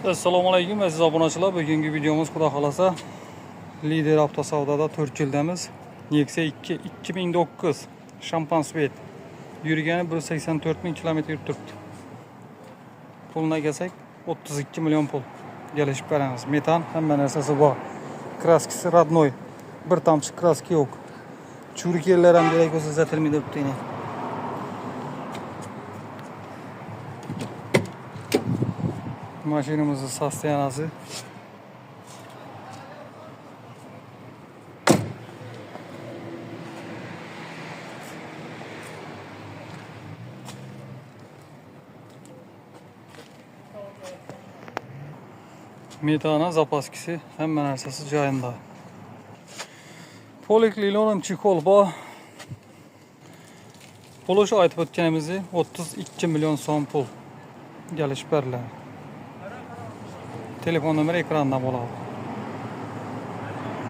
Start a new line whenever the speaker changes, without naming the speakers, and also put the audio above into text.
Assalomu alaykum aziz obunachilar. Bugungi videomiz, xudo xolasa, Lider avtosavdoda 4 yildamiz. Nexia 2 2009, шампан цвет. Yurgani 184 ming kilometr yurib turibdi. Pulini kelsak, 32 million pul. Kelishib beramiz. Metan, hamma narsasi bor. Краска si родной. Bir tomchi краска yo'q. Churuk yerlar ham kerak bo'lsa zatilmaydi debdi yine. Mashinamizning состояния si. Metana, запаска si, hamma narsasi joyida. Poliklilon чехол bor. Puli shu aytib o'tganimizdek, 32 million so'm pul. Kelishib beriladi. Telefon nomeri ekranda bo'ladi.